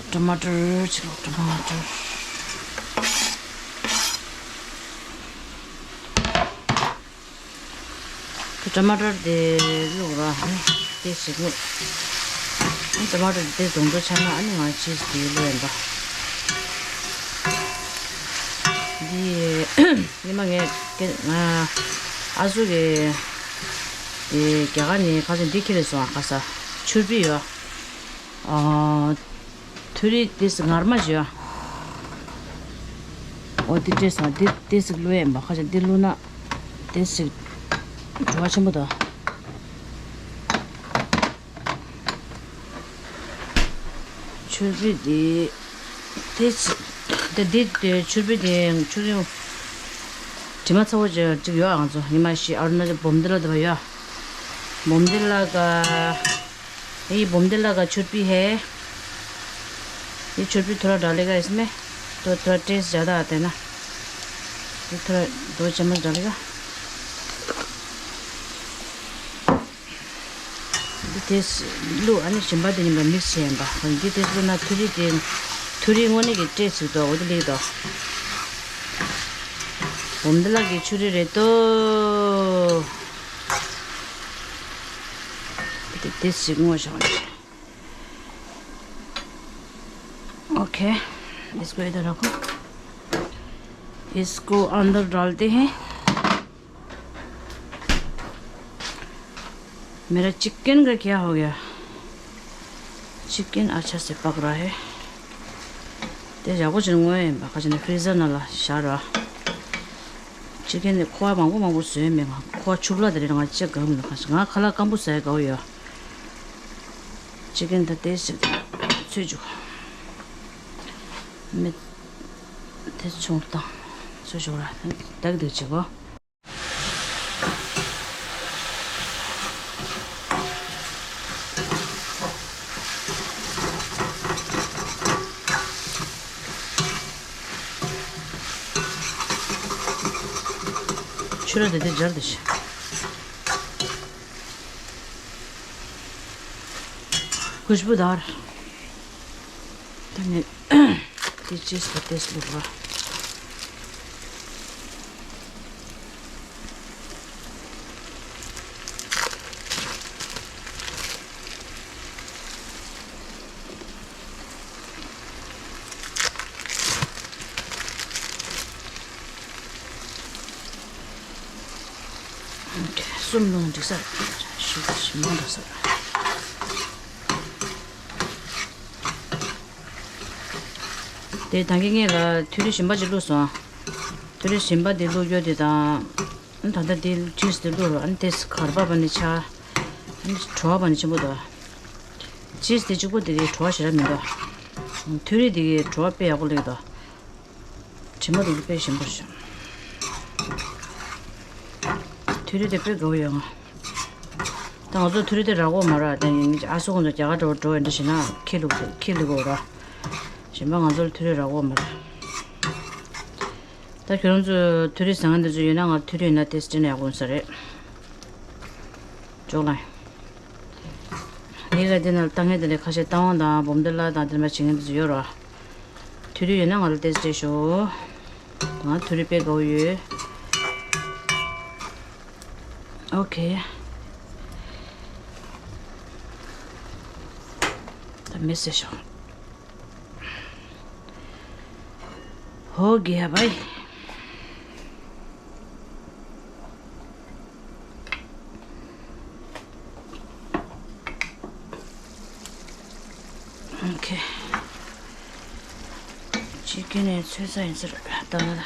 ཊ་མ་ཊར་ཅིག་ལོ། ཊ་མ་ཊར། ཊ་མ་ཊར་དེ་བླུགས་ར། ཨ་ནི་དེ་ཞིག་བླུགས། ཊ་མ་ཊར་དེ་བཟུང་དུ་ཆགས་ན། ཨ་ནི་ང་ཅིས་དེ་བླུགས་ཡིན་པ། འདི་ཉི་མ་ངས་ང་ཨ་ཟུག་གི་དེ་རྒྱ་གར་ནས་ཁ་ཆེ་འདི་ཁྱེར་སོང་། ཨ་ཁ་ས་ཆུར་བི་ཡོད། ཨ། ཐུ་རི་ཏིས་ངར་མ་བཞོ། འོ་དེ་སྤྲད་སོང་། དེ་ཏིས་བླུགས་ཡིན་པ། ཁ་ཆེ་འདི་བླུགས་ན་ཏིས་བྲོ་བ་ཆེན་པོ་འདུག་ཆུར་བི་དེ་ཏིས་དེ་དེ་དེ་ཆུར་བི་དེ་ཆུར་བི་དྲི་མ་ཚ་བོ་ཅིག་ཡོད། ང་ཚོ་ཉི་མ་ཤི་ཨ་རུ་ན་ཅལ་བོམ་དི་ལ་དེ་བ་ཡོད། བོམ་དི་ལ་ག་ཡི་བོམ་དི་ལ་ག་ཆུར་བི་ཧེ། ཡི་ཆུར་བི་ཐོ་ར་ཌ་ལེ་ག་ཨིས་མེ། ཐོ་ཐོ་ར་ཏེས་ཇ་ད་ཨ་ཏེ་ན། ཡི་ཐོ་ར་དོ་ཅ་མ་ཌ་ལེ་ག། འདི་ཏེས་བླུགས། ཨ་ནི་ཞིམ་པ་དེ་ཉིན་པ་མིག་སི་བྱས་ཡིན་པ། འདི་ཏེས་བླུགས་ན་ཐུ་རི་དེ་ཐུ་རི་དངོས་གནས་ཀྱི་ཏེས་ཚིག་དོ། འོ་དེ་ལེགས་དོ། བོམ་དི་ལ་གི་ཆུ་རི་རེད་དོ། དེ་དེ་ཞིག་ངོ་ཤེས། ओके, इसको इधर रखो। इसको अंदर डालते हैं। मेरा चिकन का क्या हो गया? चिकन अच्छा से पक रहा है। དེ་ཡག་པོ་ཅིག་ངོས་ཡིན་པ། ཁ་ཅིག་ནི་ཕི་རི་ཛར་ནང་ལ་བཞག་ར། ཅི་ཀན་དེ་ཁོ་བ་མང་པོ་མང་པོ་བཟོས་མེད། ང་ཁོ་བ་ཕྱུག་ལ་དེ་རིང་ང་ཅི་དགའ་མི་འདུག་ཁ་ཅིག་ང་ཁ་ལག་སྐམ་པོ་ཟ་དགའ་ཡོད། ཅི་ཀན་ད་དེ་ཞིག་ཚོས་བཅུག་མི་དེ་ཆུང་བཏང་ཚོས་བཅུག་ར། དག་དག་བྱེད་གོ། ཆུ་ར་དེ་དེ་སྦྱར་དེ་ཤི། खुशबूदार། ད་ནི་དེ་ཅིས་པ་ཏེས་ལུག་ར། གསུམ་ལོངས་འགྲིག་ས་རེད། ཞུ་ཞུ་མང་འགྲོ་ས་རེད། དེ་ད་གིན་ངས་ལ་ཐུ་རི་གཞན་པ་ཅིག་བླུགས་སོང་། ཐུ་རི་གཞན་པ་དེ་བླུགས་རྒྱུ་དེ་དང་། ད་ལྟ་དེ་ཅིས་དེ་བླུགས་རོགས། ཨ་ནི་དེ་གར་པ་བ་ནི་ཆ། ཨ་ནི་བྲོ་བ་བ་ནི་ཆེན་པོ་འདུག་ཅིས་དེ་གཅིག་པོ་དེ་གི་བྲོ་བ་ཞེ་དྲག་མི་འདུག་ཐུ་རི་དེ་གི་བྲོ་བ་དཔེ་ཡག་པོ་སླེབས་འདུག་དྲི་མ་དེ་དཔེ་ཞིམ་པོ་ཞིག་ཐུ་རི་དེ་དཔེ་དགའ་བོ་ཡོད་ང་། ད་ང་ཚོ་ཐུ་རི་དེ་རག་གོ་མ་ར། དེ་ཨ་སུ་ཁོང་ཚོ་རྒྱ་གར་འགྲོ་འགྲོ་ཡིན་འདྲ་ཞིག་ན་ཁྱི་ལུག་ཁྱི་ལུག་གོ་ར། གཞན་པ་ང་ཚོར་ཐུ་རི་རག་གོ་མ་ར། ད་ཁྱོད་རང་ཚོ་ཐུ་རི་ཟ་མཁན་དེ་ཚོ་ཡོད་ན། ང་ཐུ་རི་ཡོད་ན་དེ་སྤྲད་ན་ཡག་པོ་ཡོང་ས་རེད། ཅོག་ལ། ངས་ག་དེ་ན་ལྟ་མཁན་དེ་ལས་ཁ་ཤས་རྟ་དབང་དང་འབུམ་སྡེ་ལ་དང་དེ་མ་བྱེད་མཁན་དེ་ཚོ་ཡོད་ར། ཐུ་རི་ཡོད་ན་ང་ལ་ཏེས་སྤྲད་ཤོག་ང་ཐུ་རི་དཔེ་དགའ་བོ་ཡོད། ཨོ་ཁེ། ད་མེད་ཟེར་ཤོག་ཧོ་གེ་བའི། ཨོ་ཁེ། ཅི་ཀེན་ནས་ཚོད་ས་ཡིན་ཟེར་ད་ང་ལ།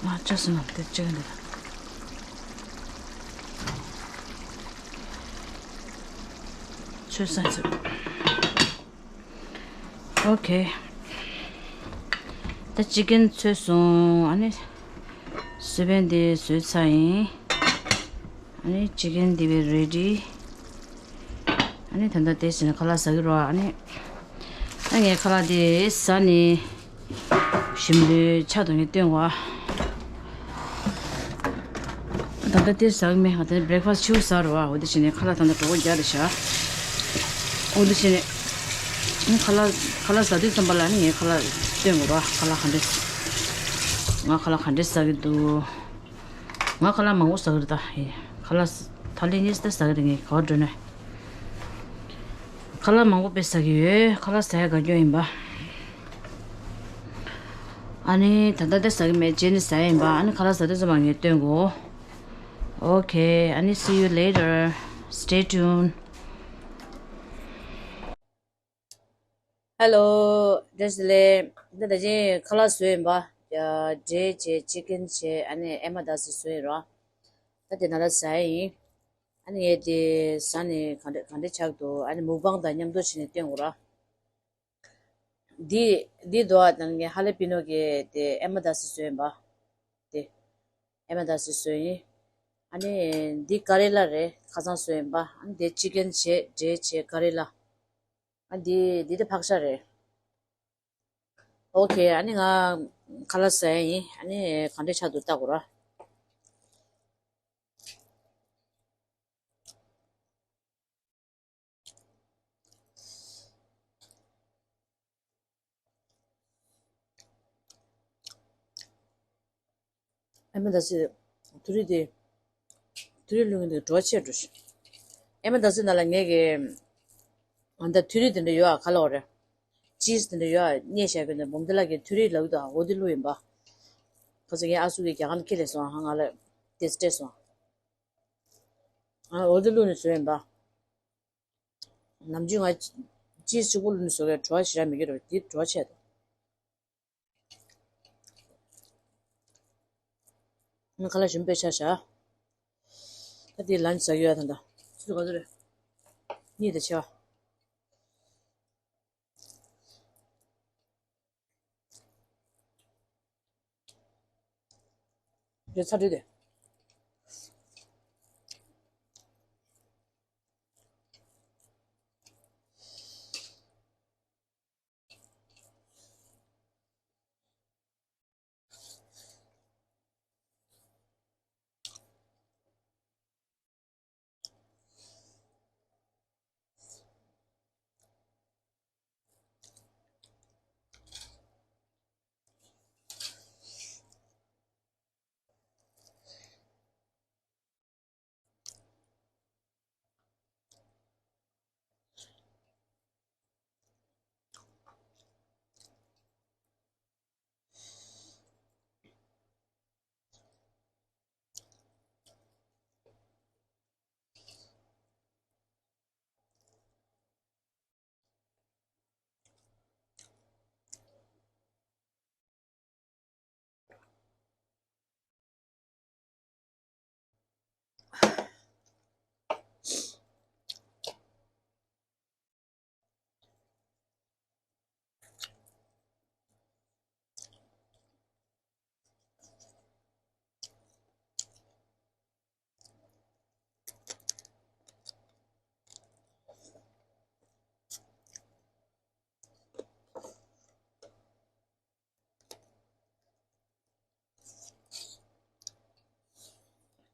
ང་ཅག་སུ་ནམ་དེ་ཅིག་འདི་ལ་ཚོད་ས་ཚོད། ཨོ་ཁེ། ད་ཅི་ཀེན་ཚོད་སོང་། ཨ་ནི་སུ་བན་དེ་བཟོས་ཚར་ཡིན། ཨ་ནི་ཅི་ཀེན་དེ་བས་རེ་ཌི། ཨ་ནི་ད་ལྟ་དེ་བྱས་ནས་ཁ་ལག་ཟ་གི་རོགས། ཨ་ནི་ད་ངས་ཁ་ལག་དེ་ཟ་ནས་ཞིམ་པོའི་ཆ་དང་ངས་སྟོན་བ། ད་ལྟ་དེ་ཟ་གི་མེད། ང་དེ་བྷི་རེག་ཕ་སི་ཕྱིའུ་ཟ་རོགས། འོ་དེ་བྱས་ནས་ཁ་ལག་ད་ལྟ་གྲོད་ཁོག་རྒྱགས་རེ་བྱ། འོ་དེ་བྱས་ནས་ཁ་ལག་ཁ་ལག་ཟ་དུས་ཙམ་པ་ལ་ནི་ངས་ཁ་ལག་སྟོན་དགོས་རོགས། ཁ་ལག་ག་འདྲས། ང་ཁ་ལག་ག་འདྲས་ཟ་གི་འདུག་ང་ཁ་ལག་མང་པོ་ཟ་གི་རེད་ད། ཧེ། ཁ་ལག་ད་ལན་གཉིས་ད་ཟ་གི་རེད། ངས་ག་པར་འགྲོ་ནས། ཁ་ལག་མང་པོ་དཔེ་ཟ་གི་ཡོད། ཁ་ལག་ཟ་ཡ་དགའ་སྐྱོ་ཡིན་པ། ཨ་ནི་ད་ལྟ་ད་ཟ་གི་མེད། རྗེས་ནས་ཟ་ཡ་ཡིན་པ། ཨ་ནི་ཁ་ལག་ཟ་དུས་ཙམ་པ་ངས་སྟོན་གོ། Okay, ཨ་ནི་see you later. Stay tuned. Hello, འདྲ་ཟེར་ལེ། འདི་ད་ཅི་ཁ་ལག་བཟོས་ཡིན་པ། ཡ། འབྲས་བྱས། ཅི་ཀེན་བྱས། ཨ་ནི་ཨེ་མ་དཱ་སི་བཟོས་ཡིན་རོ། ད་དེ་ན་ད་ཟ་ཡ་ཡིན། ཨ་ནི་ངས་དེ་ཟ་ནས་ག་འདྲ་ག་འདྲ་ཆགས་འདུག་ཨ་ནི་མུག་བང་དང་མཉམ་དུ་བྱས་ནས་སྟོན་དགོས་ར། འདི་འདི་དོ་ཨ་ད་ངས་ཧ་ལེ་པི་ནོ་གི་དེ་ཨེ་མ་དཱ་སི་བཟོས་ཡིན་པ། དེ་ཨེ་མ་དཱ་སི་བཟོས་ཡིན། ཨ་ནི་འདི་ཀ་རེ་ལ་རེད། ཁ་སང་བཟོས་ཡིན་པ། ཨ་ནི་དེ་ཅི་ཀེན་བྱས། འབྲས་བྱས། ཀ་རེ་ལ། ཨ་འདི་འདི་དེ་ཕག་ཤ་རེད། Okay, ཨ་ནི་ང་ཁ་ལག་ཟ་ཡ་ཡིན། ཨ་ནི་ག་འདྲ་ཆགས་འདུག་ལྟ་དགོས་ར། ཨེ་མ་དཱ་སི་ཐུ་རི་དེ། ཐུ་རི་བླུགས་མཁན་དེ་བྲོ་བ་ཆེ་འགྲོ་ཞིག་ཨེ་མ་དཱ་སི་ནང་ལ་ངས་ཀྱི། ཨ་ད་ཐུ་རི་དེ་འདྲ་ཡོད་ཨ། ཁ་ལག་རེད། ཅིས་དེ་འདྲ་ཡོད་ཨ། རྙེད་བཞག་གི་འདུག་འབུམ་སྡེ་ལགས་ཀྱིས་ཐུ་རི་ལབ་ཀྱི་འདུག་འོ་དེ་བླུགས་ཡིན་པ། ཁ་སང་ངའི་ཨ་སུ་གིས་རྒྱ་གར་ནས་ཁྱེར་སླེབས་སོང་ཨ། ང་ལ་དེ་སྤྲད་སོང་། ཨ་འོ་དེ་བླུགས་ནས་བཟོས་ཡིན་པ། ནམ་རྒྱུན་ང་ཅིས་གཅིག་པོ་བླུགས་ནས་བཟོ་གི་རེད། བྲོ་བ་ཞེ་དྲག་མི་འགྱུར་རོ། དེ་བྲོ་བ་ཆེ་འདུག་ང་ཁ་ལག་ཞིམ་པོ་ཆགས་ཤག་ད་དེ་ལན་ཟ་གི་ཡོད་ད་ལྟ། ཆུ་ཚོད་ག་ཚོད་རེད། གཉིས་དང་ཕྱེད་ཀ་རེད། ཚར་དུས་དེ།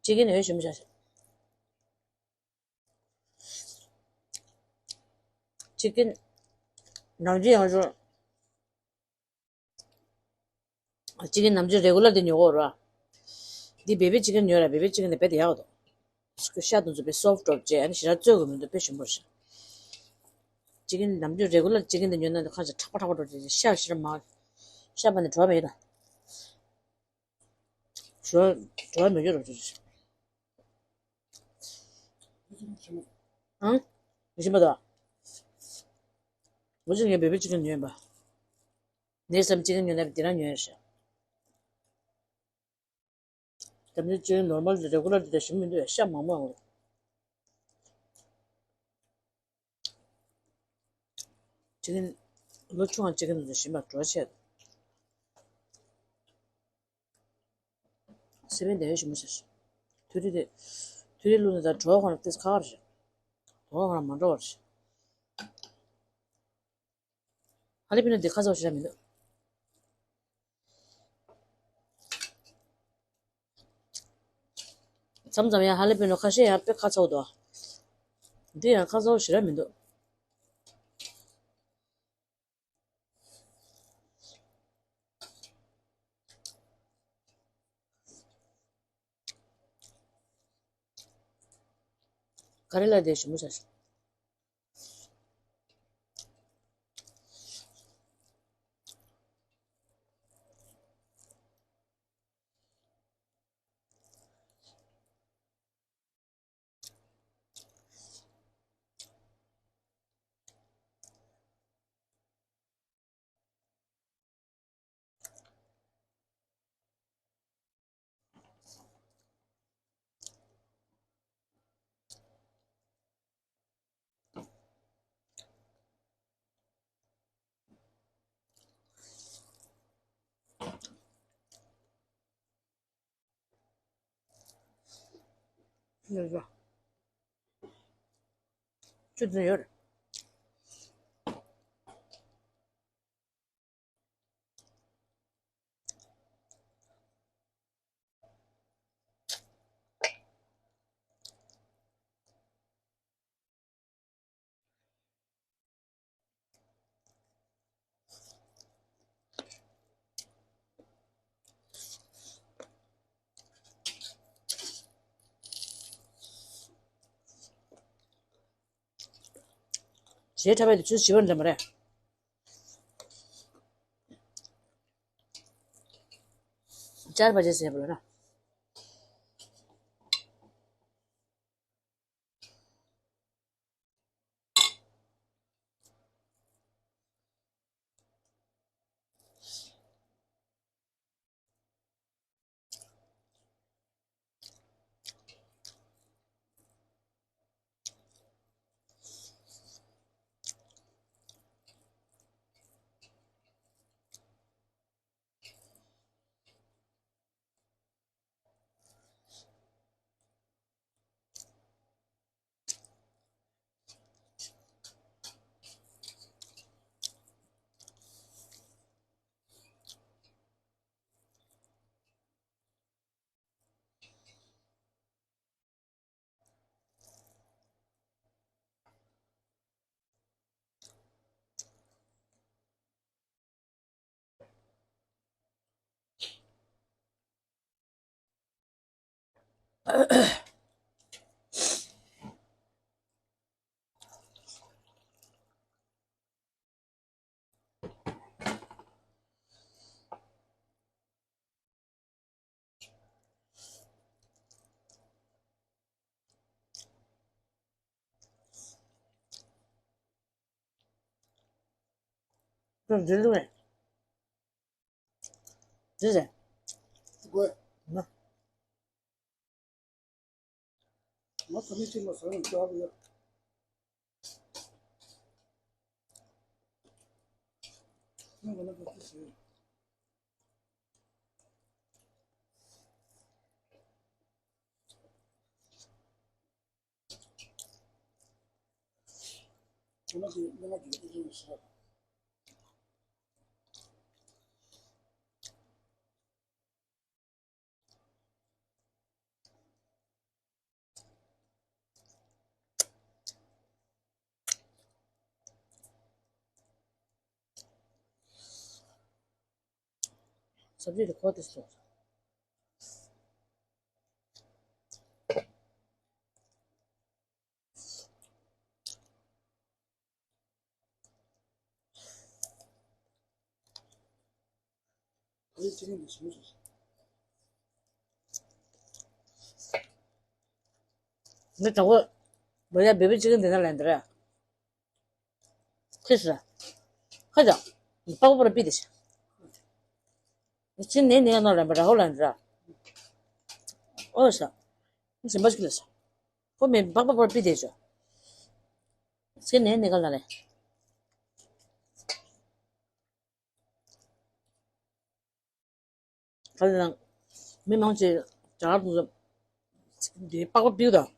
ཅི་ཀིན་ཡོད་ཞུམ་བྱ། ཅི་ཀིན་ནམ་རྒྱུན་ཡང་བཟོ། ཅི་ཀིན་ནམ་རྒྱུན་རེ་གུ་ལར་དེ་ཉོ་གོ་ར། འདི་བེ་བི་ཅི་ཀིན་ཉོ་ར། བེ་བི་ཅི་ཀིན་དེ་བེ་དེ་ཡག་འདུག་ཤ་དུང་ཚོ་བེ་སོབ་ཊོབ་ཅེ་ཨ་ནི་ཞེ་དྲག་བཙོས་དགོས་མི་འདུག་བེ་ཞིམ་པོ་རེད་ཤག་ཅི་ཀིན་ནམ་རྒྱུན་རེ་གུ་ལར་ཅི་ཀིན་དེ་ཉོ་ན་འདི་ཁ་ཅིག་ཁྲག་པ་ཁྲག་པ་འགྲོ་ཅེ་ཤ་ཞེ་དྲག་མ། ཤ་པ་ནི་བྲོ་བ་མེད་ད། བྲོ་བ་མེད་རྒྱུ་རོ་ཅི་ཅི། ཨང་། ཞིམ་པ་དང་། འོ་ཅི་ངས་བེ་བི་ཅི་ཀིན་ཉོས་པ། ནས་སམ་ཅི་ཀིན་ཉོས་ན་དེ་རང་ཉོས་ཤག་དམ་ཅན་ཅི་ཀིན་ནོར་མལ་རེ་གུ་ལར་དེ་འདྲ་ཞིམ་མི་འདུག་ཤ་མང་མང་འོང་། ཅི་ཀིན་ལོ་ཆུང་བ་ཅི་ཀིན་དུ་ཞིམ་པ་བྲོ་ཆེ། སི་པན་དེ་བས་ཞིམ་པོ་ཆེ། ཐུ་རི་དེ་ཐུ་རི་བླུགས་ནས་ད་བྲོ་བ་ཁོ་ན་ཏིས་ཁ་བ་རེད། བྲོ་བ་ཁོ་ན་མ་འགྲོ་བ་རེད། ཧ་ལི་པི་ནོ་འདི་ཁ་ཚ་བོ་ཞེ་དྲག་མི་འདུག་མཚམས་མཚམས་ཡང་ཧ་ལི་པི་ནོ་ཁ་ཤས་ཡང་དཔེ་ཁ་ཚ་བོ་འདུག་འདི་ཡང་ཁ་ཚ་བོ་ཞེ་དྲག་མི་འདུག་ག་རེ་ལ་དེ་ཞིམ་པོ་ཆགས་ཤག་ཡོད་ཡོད། ཆུ་འཛིན་ཡོད་རེད། བྱེ་བྲག་པའི་དུས་ཚོད་བྱིས་པ་འདྲ་མ་རེད། ཅར་པ་ཅེས་ཟེར་བ་ལ་ར། ཁྱོད་འདི་ལུགས་རེད། འདི་རེད། དགོས། ན། ང་ད་ནི་ཅི་ལ་ཟ་ཡང་ཅག་ཡོད། ང་ལ་ག་ཚོད་ཟེར། ཟབ་ཆོས་དེ་གོ་དེ་སོང་། ནི་དང་པོ་བོད་ཡ་བེ་བི་ཅི་ཀན་དེ་ན་ལན་འདི་ར། ཁྱེད་སུ་ར། ཁ་ཅག་པགས་པ་ར་པི་དེ་ཤ། ནི་ཅི་ནས་ནས་ནོ་ལན་པ་ར་ཧོ་ལན་འདི་ར། ཨོ་ཤ། ནི་སིམ་པ་ཞིག་ལ་ཤ། ཁོ་མེ་པགས་པ་པར་པི་དེ་ཤ། ཅི་ནས་ནས་ག་ལ་ལན། ཁ་ལ་ནང་མི་མང་ཆེ་ཇ་དུ་འདི་པགས་པ་པིའུ་དང་།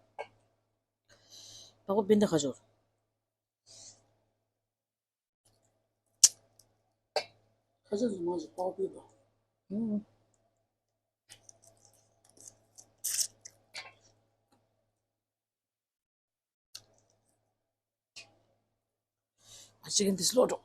པགས་པ་པིན་ད་ཁ་ཤོར། ཁ་ཤོར་མང་ཆེ་པགས་པ་པིའུ་དང་། ཨུམ། ཨ་ཅིག་འདི་སློག་འགྲོ།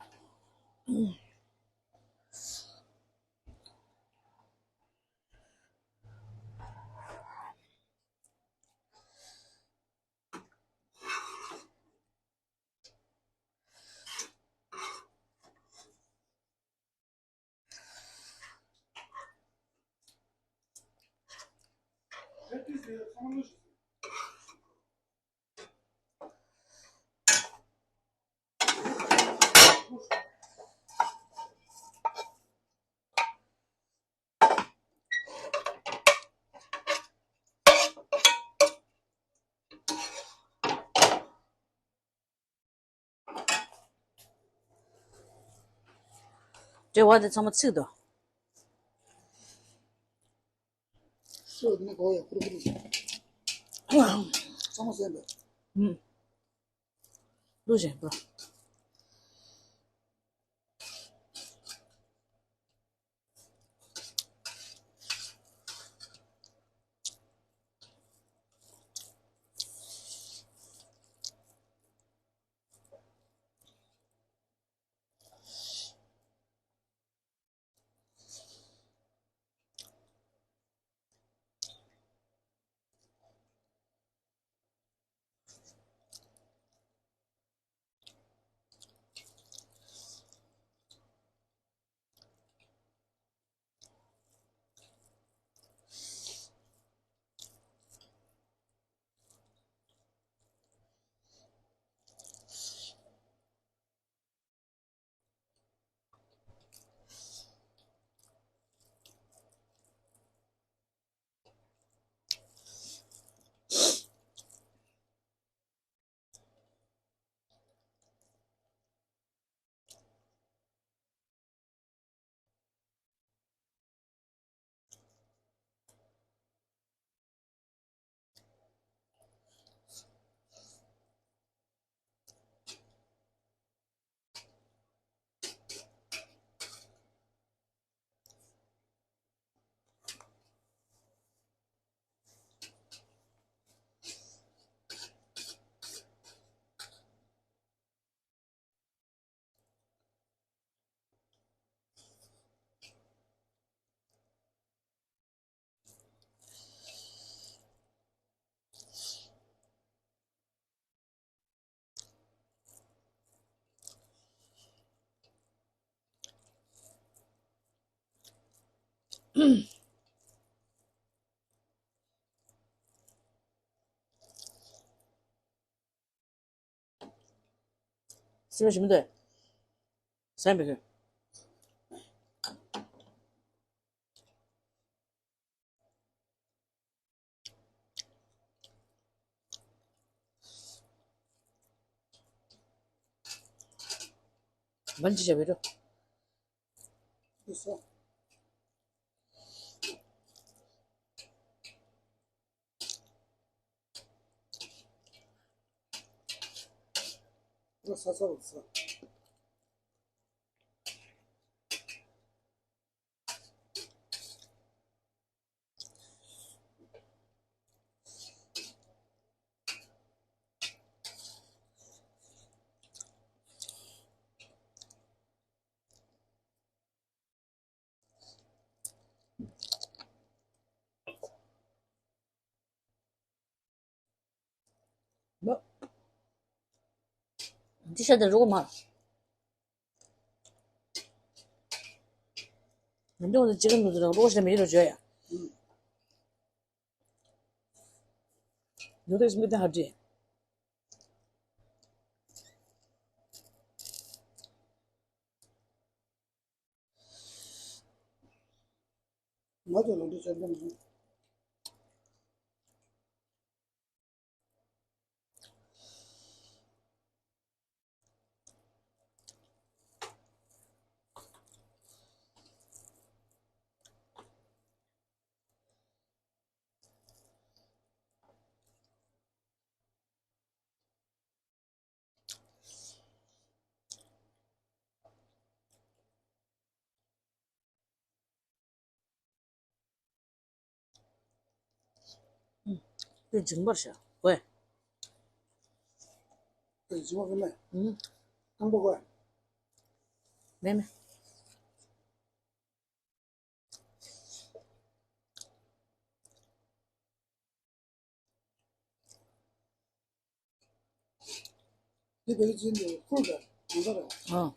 འབྲེལ་བ་དེ་ཚང་མ་ཚིག་དོ། ཚང་མ་ཟེར་འདུག་ཨུམ། ལུས་ཞན་པོ། སེམས་ཞིམ་འདུག་སེམས་པའི་ཁྱོད། མན་ཅི་བྱ་བའི་རོ། ས་ས་ས། ཤ་དེ་རུ་མ། ང་འདི་འོ་ན་ཅི་ག་ནུ་དུ་རང་རོ་ཤ་མི་རོ་བྱོས་ཡ། ནུ་དུ་ཤ་མི་དེ་ཧ་ཅི། ང་ཚོ་ལོ་འདི་ཆ་འདི་མ། དེ་འཇིང་པར་བྱ་དགོས། དེ་འཇིང་པ་གི་མེད། ཨུམ། ཨང་པོ་དགོས། མེད་མེད། འདི་བེ་ཅིན་དུ་ཁུར་དང་གང་ཟག་རེད། ཨ།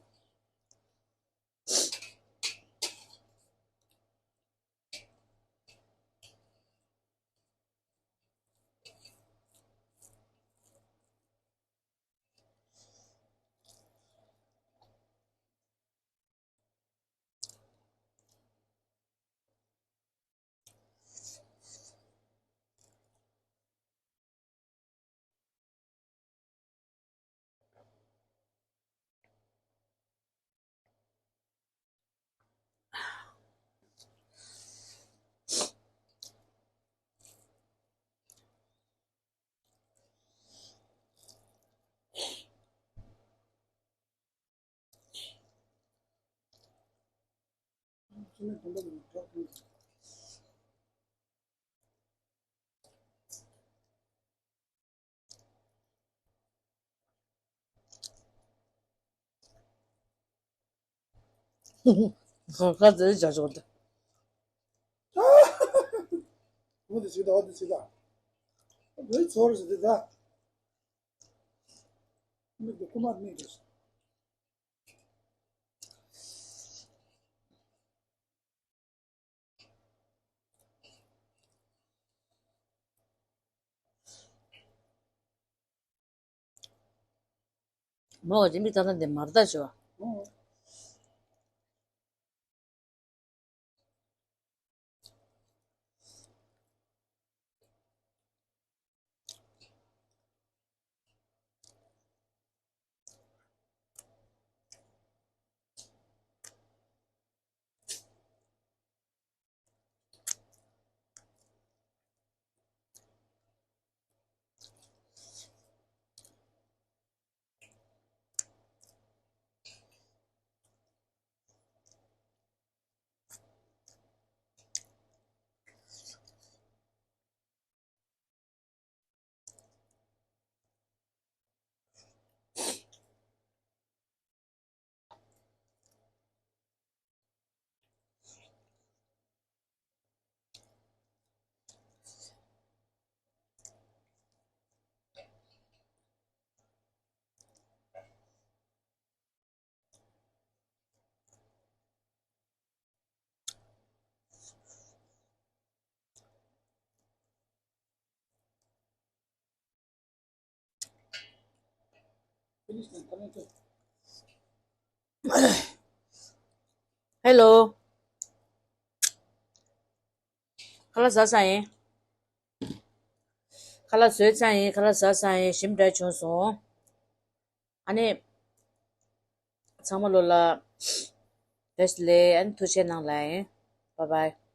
ཁ་ཁ་ཟེར་བྱ་ཆོག་ད། འོ་དེ་ཞིག་ད། འོ་དེ་ཞིག་ད། འདི་ཚོར་ཞིག་དེ་ད། མིག་དེ་ཁུ་མར་མིག་དེ། མོ་ག་ཅི་མི་ཙམ་ཙམ་དེ་མར་ལྟ་ཞོ། ཧེ་ལོ། ཁ་ལག་ཟ་ས་ཡིན། ཁ་ལག་བཟོས་ཚར་ཡིན། ཁ་ལག་ཟ་ས་ཡིན། ཞིམ་དྲགས་བྱུང་སོང་། ཨ་ནི། ཚང་མ་ལོ་ལ། བདེ་ལེགས། ཨ་ནི་ཐུགས་རྗེ་གནང་ལ་ཡིན། བཱའི་བཱའི།